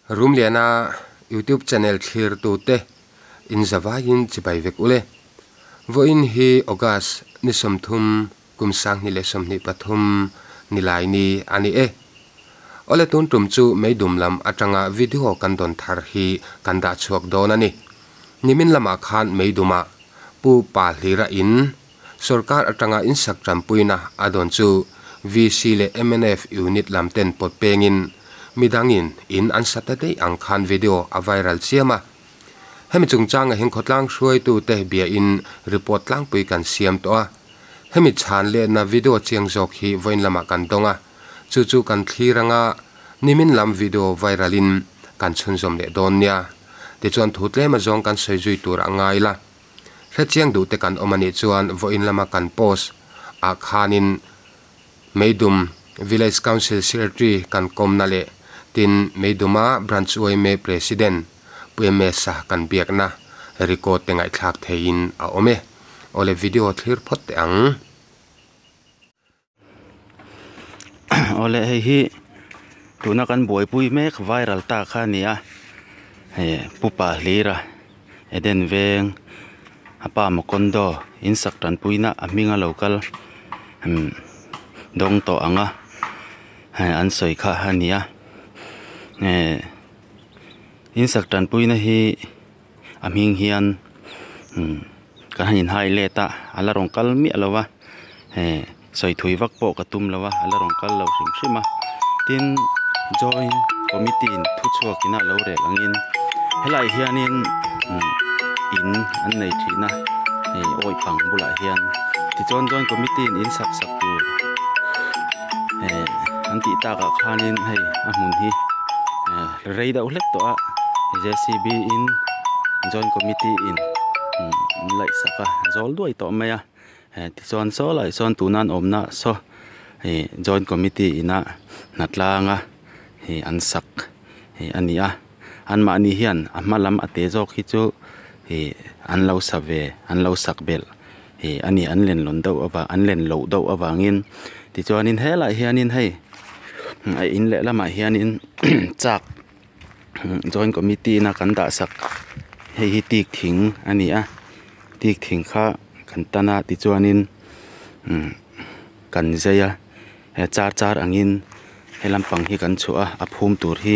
Rumliana YouTube channel thlir tute in zavaiin chibai vek ule. Vawiin hi August ni 30 kum 2023 nilaini ani e. Ole tun tum chu meidum lam atanga video kan don thar hi kan dah chhuak dawn ani. Nimin lama khan meiduma pu pa hlira in sarkar atanga in sak trampuina adon chu VC le MNF unit lam ten pot pengin midangin in an Saturday ang khan video a viral chiama. Hemi chungchanga heng khotlang hruai tu te bia in report tlang pui kan siam to a. Hemi chan le na video chiang zawk hi voin lama kan donga. Chu chu kan thliranga nimin lam video viralin kan chhunzawm leh dawn nia. Tichuan thu tlem azawng kan sawi zui tur a ngai la. Hre chiang duh te kan awm anih chuan vawiin lama kan post ah khanin Meidum Village Council Secretary kan kawmna leh tin Meiduma Branch YMA President Pu MS a kan biakna record te ngaihthlak theiin a awm e. Awle video thlir phawt teh ang. Awle hei hi tuna kan buaipui mek viral ta kha a ni a. Hei Pu Pa Hlira Eden Veng a pa Makondo in sak tanpuina a hminga lo kal dawng tawh ang a hei an sawi kha a ni a. In sak tanpuina hi a hming hian kan han inhai let a a la rawn kal miah lo va hei sawi thui vak pawh ka tum lo va a la rawn kal lo hrim hrim a. Tin joint committee in thu chhuak ina lo rel angin helai hianin in an nei thin a hei awi pang bulah hian tichuan joint committee in in sak sak tur an tih takah khanin hei a hmun hi rei deuh hlek tawh a JCB in joint committee in an laih sak a zawl duai tawh mai a tichuan saw lai sawn tuna an awmna saw hei joint committee ina hnatlanga hei an sak hei a ni a anmahni hian a hma lam a te zawk hi chu hei an lo sa ve an lo sak belh hei a ni an len lawn deuh avang an len loh deuh avangin tichuanin helaiah hianin hei a in leh lamah hianin chak joint committee ina kan dah sak hei hi tik thing a ni a tik thing kha kan tan a tichuanin kan zai a he char char angin he lampang hi kan chhuah a a phum tur hi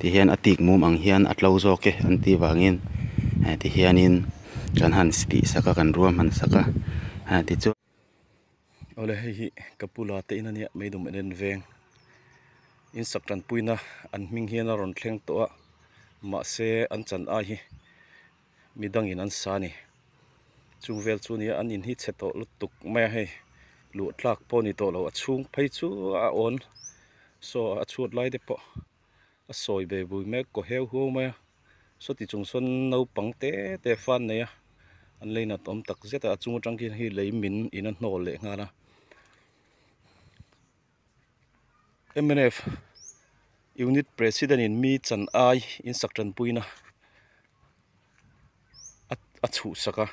tihian a tik mum ang hian a tlo zawk e an tih vangin tihianin kan han tih sak a kan ruahman sak a tichuan. Awle hei hi ka pula te in ania Meidum Eden Veng in sak tanpuina an hming hian a rawn thleng tawh a mahse an chan ai hi midangin an sa a ni chung vel chu nia an in hi chhe tawh lutuk mai a hei luh tlak pawh a ni tawh lo a chhung phei chu a awn saw a chhuat lai te pawh a sawi ve bui mek kaw heu huau mai a sawti chung sawn naupang te te fan nei a an leinat awm tak zet a a chung atang khian hei lei min in a hnawl leh nghal a mnf unit president in mi chan ai in sak tanpuina a chhuhsak a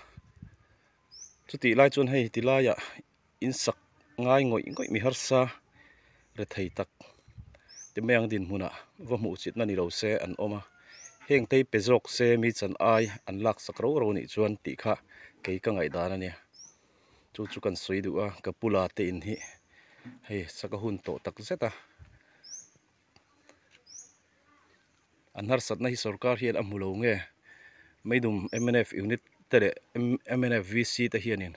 chutih lai chuan hei ti laiah in sak ngai ngawih ngawih mi harsa rethei tak ti mai ang dinhmunah va hmuh chitna ni lo se an awm a heng te hi pe zawk se mi chan ai an lak sak ro ro nih chuan tih kha kei ka ngaihdan a nia chu chu kan sawi duh a ka pula te in hi hei sak a hun tawh tak zet a an harsatna hi sorkar hian a hmu lo nge Meidum mnf unit te leh mnf VC te hianin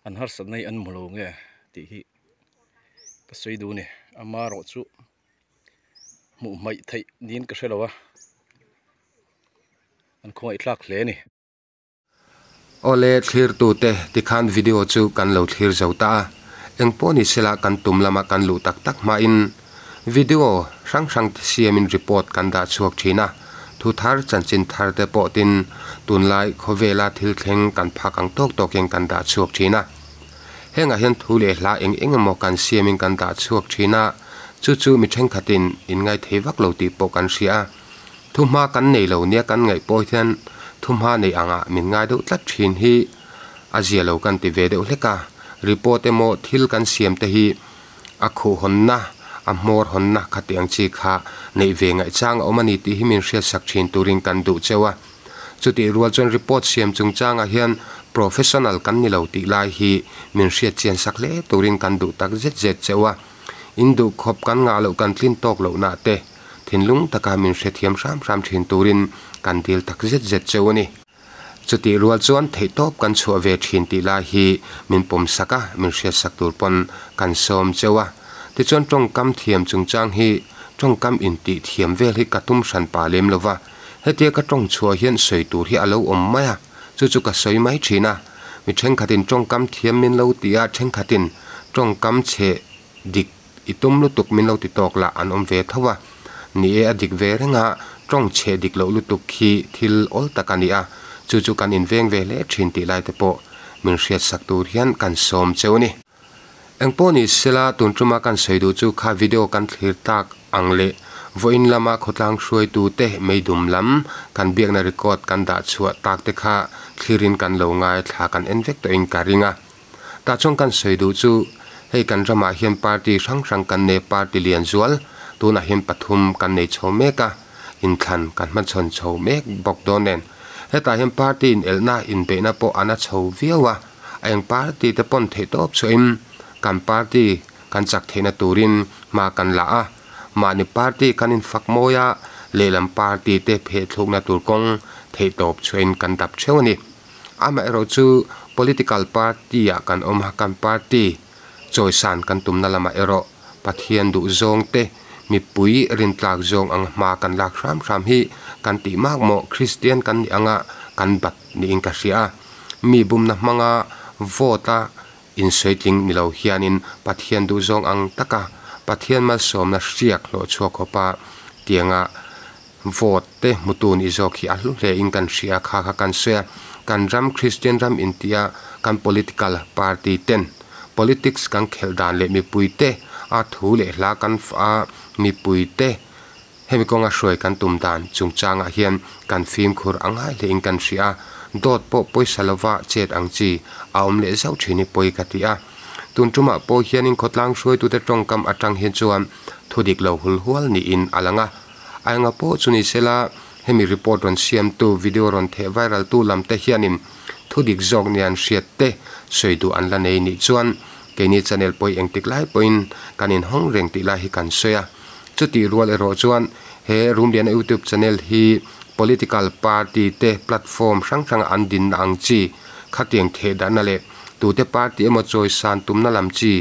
an harsatna hi an hmu lo nge tih hi ka sawi duh a ni amaherawh chu hmuh hmaih theih niin ka hre lo a an khawngaih thlak hle a ni. Awle thlirtute tikhan video chu kan lo thlir zo ta a, engpawh ni sela kan tum lama kan luh tak tak hmain video hrang hrang te siamin report kan dah chhuak thin a, thu thar chanchin thar te pawh tin tunlai khawvela thil thleng kan phak ang tawk tawkin kan dah chhuak thin a. Hengah hian thu leh hla eng eng emaw kan siamin kan dah chhuak thin a, chu chu mi thenkhatin in ngaithei vak lo tih pawh kan hria a. Thuhma kan nei lo nia kan ngaih pawh hian thuhma nei angah min ngai deuh tlat thin hi a zia lo kan ti ve deuh hlek a. Report emaw thil kan siam te hi a khuhhawnna A hmawr hawnna khatiang chi kha neih ve ngaih chang a awm a ni tih hi min hriatsak thin turin kan duh cheu a. Chutih rual chuan report siam chungchangah hian professional kan ni lo tih lai hi min hriat chian sak hle turin kan duh tak zet zet cheu a. In duh khawp kan ngah loh kan tlin tawk lohna te thinlung taka min hrethiam hram hram thin turin kan dil tak zet zet cheu a ni. Chutih rual chuan theihtawp kan chhuah ve thin tih lai hi min pawm sak a, min hriat sak tur pawn kan sawm cheu a. Tichuan tawngkam thiam chungchang hi tawngkam intih thiam vel hi ka tum hran pah lem lo va, hetia ka tawng chhuah hian sawi tur hi a lo awm mai a, chu chu ka sawi mai thin a. Mi thenkhatin tawngkam thiam min lo ti a, thenkhatin tawngkam chhe dik i tum lutuk min lo ti tawk lah an awm ve tho a. Ni e, a dik ve reng a, tawng chhe dik loh lutuk khi thil awl tak a ni a, chu chu kan inveng ve hle thin tih lai te pawh min hriatsak tur hian kan sawm cheu a ni. Engpawh ni sela, tun tuma kan sawi duh chu kha video kan thlir tak ang leh vawiin lama khawtlang hruaitu te meidum lam kan biakna record kan dah chhuah tak te kha thlirin kan lo ngai thla kan en vek tawhin ka ring a. Tah chuan kan sawi duh chu hei kan ramah hian party hrang hrang kan nei party lian zual tunah hian pathum kan nei chho mek a, inthlan kan hmachhawn chho mek bawk dawn nen. Hetah hian party inelhna inbeihna pawh a na chho viau a, a eng party te pawn theih tawp chhuahin kan party kan chak theihna turin hma kan la a, mahni party kan infak mawi a, lehlam party te phehthlukna tur kawng theih tawp chhuahin kan dap theuh a ni. Amaherawh chu political party ah kan awm a, kan party chawisan kan tumna lamah erawh Pathian duh zawng te, mipui rintlak zawng ang hma kan lak hram hram hi kan tih mak maw Kristian kan nih anga kan bat niin ka hria a. Mi bumna hmanga vote a insawi tling ni lo hianin Pathian duh zawng ang taka Pathian malsawmna hriak hlawh chhuak khawpa tianga Vote te hmutu nih zawk hi a hlu hle in kan hria kha kha kan sawi a, kan ram Christian ram intia kan political party ten politics kan khelh dan leh mipui te a thu leh hla kan a mipui te hemi kawnga hruai kan tum dan chungchangah hian kan fimkhur a ngai hle in kan hria a, dawt pawh pawisa lova chet ang chi a awm leh zauh thin hi pawi ka ti a. Tun tumah pawh hianin khawtlang hruaitute tawngkam atang hian chuan thudik lo hul hual niin a lang a. A enga pawh chu ni sela, hemi report rawn siamtu, video rawn theh viral tu lam te hianin thu dik zawk nia an hriat te sawi duh an la nei nih chuan keini channel pawi engtik lai pawhin kan inhawng reng tih lai hi kan sawi a. Chutih rual erawh chuan he Rumliana YouTube channel hi political party te platform hrang hranga an dinna ang chi khatiang theh dahna leh tute party emaw chawisan tumna lam chi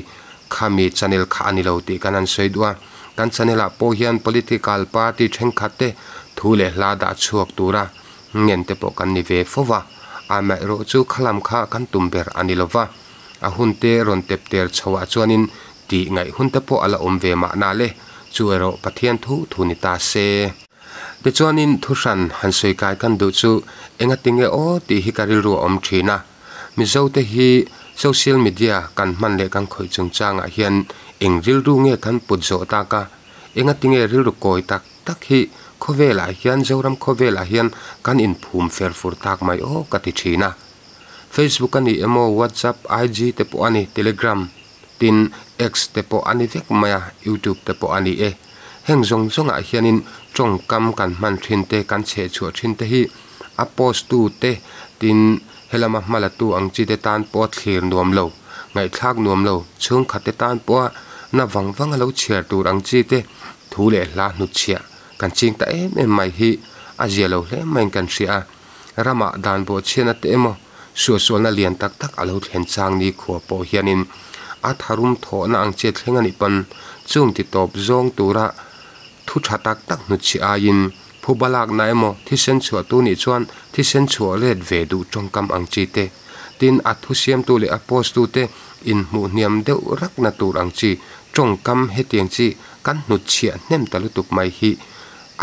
khami channel kha a ni lo tih kan han sawi duh a. Kan channel ah pawh hian political party thenkhat te thu leh hla dah chhuak tura ngen te pawh kan ni ve fo va, amaherawh chu khalam kha kan tum ber a ni lo va, a hun te rawn tep ter chho ah chuanin tih ngaih hun te pawh a la awm ve mahna le, chu erawh Pathian thu thu ni ta se. Tichuanin thu hran han sawi kai kan duh chu engatinge aw tih hi ka rilru a awm thin a. Mizo te hi social media kan hman leh kan khawih chungchangah hian eng rilru nge kan put zawh tak a, engatinge rilru kawi tak tak hi khawvelah hian Zoram khawvelah hian kan inphum fer fur tak mai aw ka ti thin a. Facebook a ni emaw WhatsApp, IG te pawh a ni, Telegram tin X te pawh a ni vek mai a, YouTube te pawh a ni e. Heng zawng zawngah hianin tawngkam kan hman thin te, kan chhehchhuah thin te hi a post tu te tin Helama hmalatu ang chi te tan pawh thlir nuam lo, ngaihthlak nuam lo, chhungkhat te tan pawha na vang vang a lo chhiar tur ang chi te thu leh hla hnutchhiah kan ching ta em em mai hi a zia lo hle maiin kan hria a. Ramah dan bawhchhiatna te emaw suahsualna lian tak tak a lo thlen chang ni khua pawh hianin a tharum thawhna ang chi a thleng a nih pawn chung ti tawp zawng tura Thu tha tak tak hnutchhi aiin phuba lakna emaw thisen chhuahtu nih chuan thisen chhuah let ve duh tawngkam ang chi te, tin a thu siamtu leh a post tu te inhmuh hniam deuh rakna tur ang chi tawngkam hetiang chi kan hnutchhiah hnem ta lutuk mai hi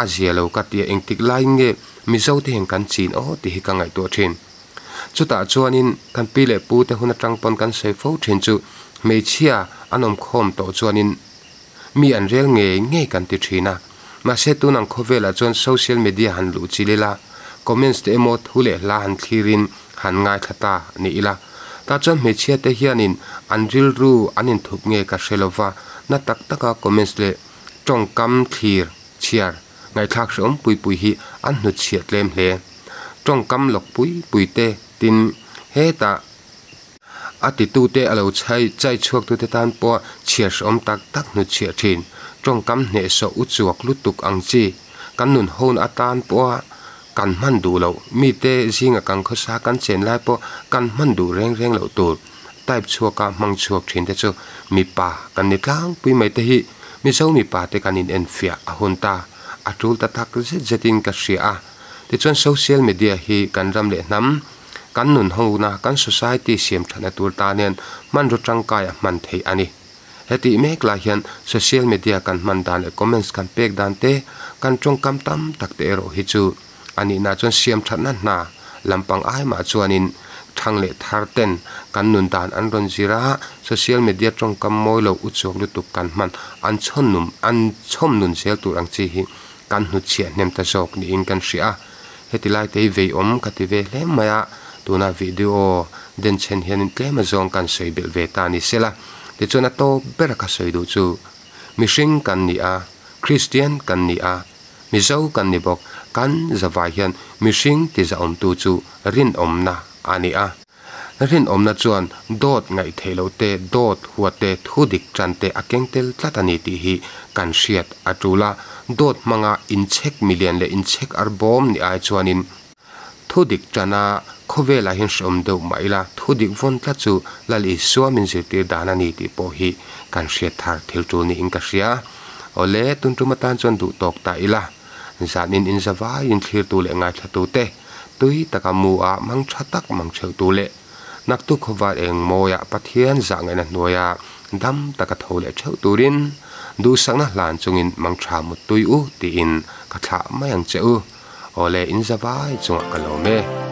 a zia lo ka tia engtik laiin nge Mizo te hian kan chin aw tih hi ka ngaihtuah thin. Chutah chuanin kan pi leh pu te hun atang pawn kan sawi fo thin chu hmeichhia an awmkhawm tawh chuanin Mi an rel ngei ngei kan ti thin a, mahse tun ang khawvelah chuan social media han luh chil ila, comments te emaw thu leh hla han thlirin han ngaithla ta ni ila. Tah chuan hmeichhia te hianin an rilru an inthup nge ka hre lova, Na tak taka comments leh tawngkam thlir chhiar ngaihthlak hrehawm pui pui hi an hnutchhiah tlem hle. Tawngkam lawk pui pui te tin hetah a titute a lo chhai chai chhuaktute tan pawh chhiar hrehawm tak tak hnutchhiah thin. Tawngkam hnehsawh u chuak lutuk ang chi kan nun hona atan pawha kan hman duh loh mite zinga kan khawsa kan chen lai pawh kan hman duh reng reng loh tur type chhuaka hmang chhuak thin te chu mipa kan ni tlangpui mai te hi Mizo mipa te kan in enfiah a hun ta a tul ta tak zet zet in ka hria a. Tichuan social media hi kan ram leh hnam kan nun hona kan society siam thatna tur tan hian hmanraw tangkai a hman theih a ni. Hetih mek lai hian social media kan hman dan leh comments kan pek dan te, kan tawngkam tam tak te erawh hi chu a nihna chuan siam thatna hna lampang ai mah chuanin thang leh thar ten kan nun dan an rawn zir a, social media tawngkam mawi lo uchuak lutuk kan hman an chhawn num an chhawm nun zel tur ang chi hi kan hnutchhiah hnem ta zawk niin kan hria a. Heti lai te hi veiawm ka ti ve hle mai a, tuna video denchhen hianin tlem azawng kan sawi belh ve ta ni sela. Tichuan a tawp bera ka sawi duh chu mihring kan ni a, Kristian kan ni a, Mizo kan ni bawk, kan zavai hian mihring tizaawmtu chu rinawmna a ni a. Rinawmna chuan dawt ngaihtheih loh te, dawt huat te, thu dik tan te a keng tel tlat a ni tih hi kan hriat a tul a. Dawt hmanga inchhek milian leh inchhek arbawm ni ai chuanin thu dik tana khawvelah hian hrehawm deuh mah ila thu dik vawn tlat chu Lal Isua min zirtir dan a ni tih pawh hi kan hriat thar thil tul niin ka hria. Awle, tun tum atan chuan duh tawk ta ila. Zanin inzavaiin thlirtu leh ngaithlatute tui taka mu a mang tha tak mang theuhtu leh naktuk khawvar eng mawia Pathian zah ngaihna hnuaia dam taka tho leh theuh turin duhsakna hlan chungin mang tha muttui u tiin ka thlah mai ang che u. Awle, inzavai chungah ka lawm e.